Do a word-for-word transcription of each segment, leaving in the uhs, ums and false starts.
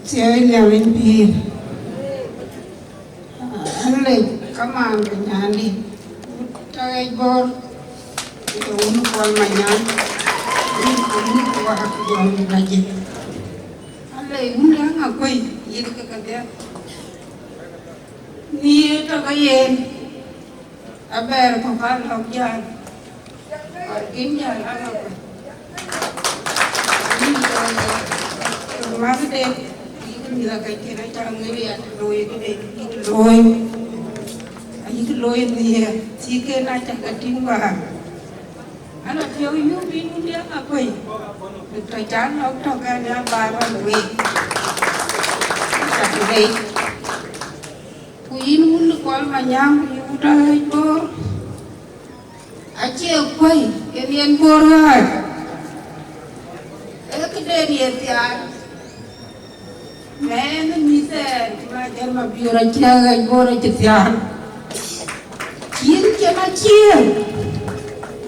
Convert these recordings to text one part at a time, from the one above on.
Thiëi Nhialic pïïr. An lec kamaan ke nyandï, wut Tɔ̈ Ɣɛc Bor, ke wun Kuɔl Manyaŋ, wun, wun Kuɔl Jɔŋ Lajik. An lec wun Aŋakuei, yïn ke kedhie. Nhiëër tɔ̈ ke yen, abɛɛr kɔ̈k aa lɔ̈k jäl. Kɔc kïn jäl aa lɔ̈k. Makde, yïk mïth akɛcken acä ŋic ya të looi këde, yïk looi. Ayïk looi nhiëër, cï ken acä ke tïŋ wäär. An apiɔ̈u yum yïn wun Aŋakuei. Tɔ̈ cä lɔ̈k tɔ̈ kɛn ya baar wän week. Cä të wei. Ku yïn wun Kuɔl Manyaŋ, ku yïn wut Tɔ̈ Ɣɛc Bor. Acie kuɔ̈i, yen yen Bor ɣääc. Ee këden ye thiaar. Mɛɛn ë mïthɛɛr, ku na jɔl Mabiöör acie Ɣɛc Bor acï thiaar. Cïn cïn acie.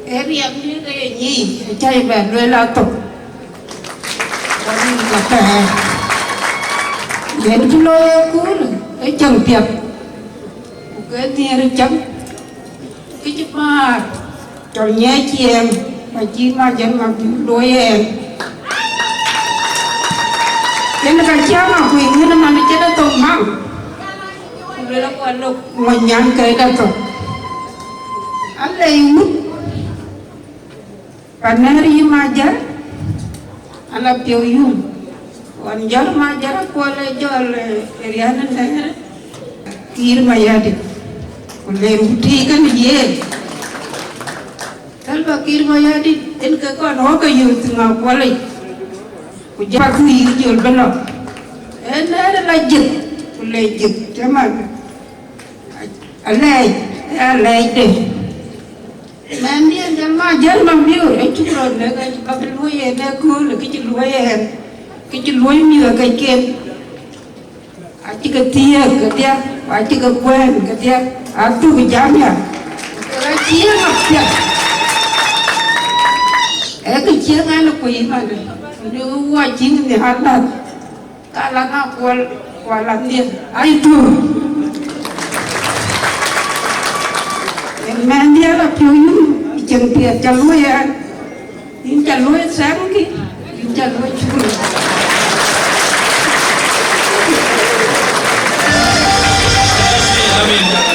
Ee riɛm yïn ke ye nyic, acä ye bɛ lueel athok. Wani ka pɛɛr. Yen cï looi ëköölë, ë cäŋ piɛth. Ku ke nhiëër cäŋ, kë cï määr, cɔl nyiɛɛc ciɛɛŋ, ka cï Majɛn Mabiöör looi ɛn. Yen ka cï Aŋakuei ŋën man cï de thok maŋ. Ku luel akuɔ lok mony nyan ke de thok. Alei wut. Ka nɛ̈ɛ̈r yï Majɛr, an apiɔ̈u yum. Ɣɔn jɔl Majɛr akuɔl ë jɔl, eh, riän ë nɛ̈ɛ̈r Kiir Mayardit. Ku le rut tïï kën yen. Salva Kiir Mayardit, en ke kɔn wɔ ke yööth ŋa kuɔlic. Ku jɔl Kiir jɔl bï lɔ. En nɛ̈ɛ̈r la jëk, ku le jëk, cï man. Alɛɛc, alɛɛcde. Mɛnhdiɛn jɔl Majɛr Mabiöör, acuk rɔt lëk, acï bä bï luɔ̈i en ëkööl, kë cï luɔ̈i en, kë cï luɔ̈i mïth akɛcken. Acï ke thiëëk kedhie, ku acï ke kuɛ̈ɛ̈n kedhie, athuk ë jam ya. Kek acieŋ apiɛth. Ee kë cieŋ ɛn ë kuc ëmënë, ku në wɔ cïn nhiaar lath. Ka la ŋa kuɔl, kuɔl anhiëër, ai tuur. Yen mɛnhdiɛn la piɔ̈u yum, cieŋ piɛth ca luɔ̈i ɛn. Yïn ca luɔ̈i thaŋkï, yïn ca luɔ̈i cukul. Amin.